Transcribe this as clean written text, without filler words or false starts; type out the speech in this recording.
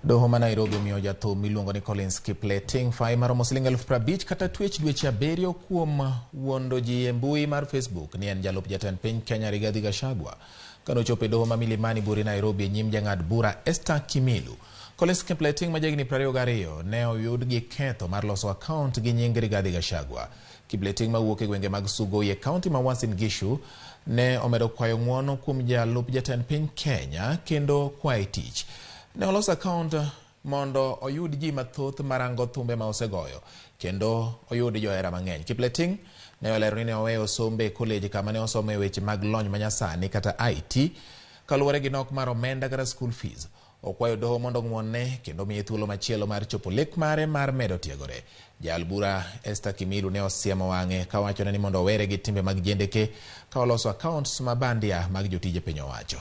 Doho ma Nairobi omiyo jathum miluongo ni Collins Kipleting fai maromo siling 50,000 kata twech dweche 7 kuom wuondo ji e mbui mar Facebook ni en jalup jatend piny Kenya Rigathi Gachagua. Kane ochopo e doho ma Milimani Buore Nairobi e nyim jang'ad bura Esther Kimilu, Collins Kipleting ma jahigni 22 ne oyud gi ketho mar loso akaont gi nying Rigathi Gachagua. Kipleting mawuok e gwenge mag Sugoi e kaunti ma Uasin Gishu ne omedo kwayo ng'uono kuom jalup jatend piny Kenya kendo kwaye tich. Ne oloso akaont mondo oyud ji mathoth marango thumbe ma osegoyo kendo oyud johera mang'eny. Kipleting ne olero ni ne oweyo sombe e kolej kama ne osome weche mag lony manyasani kata IT kaluwore gi nok mar omenda kata school fees. Okwayo doho mondo ong'wonne kendo miye thuolo machielo mar chopo lek mare mar medo tiegore. Jaal bura Esther Kimilu ne osiemo wang'e kawachone ni mondo owere gi timbe mag jendeke ka oloso accounts ma bandia mag jotije piny owacho.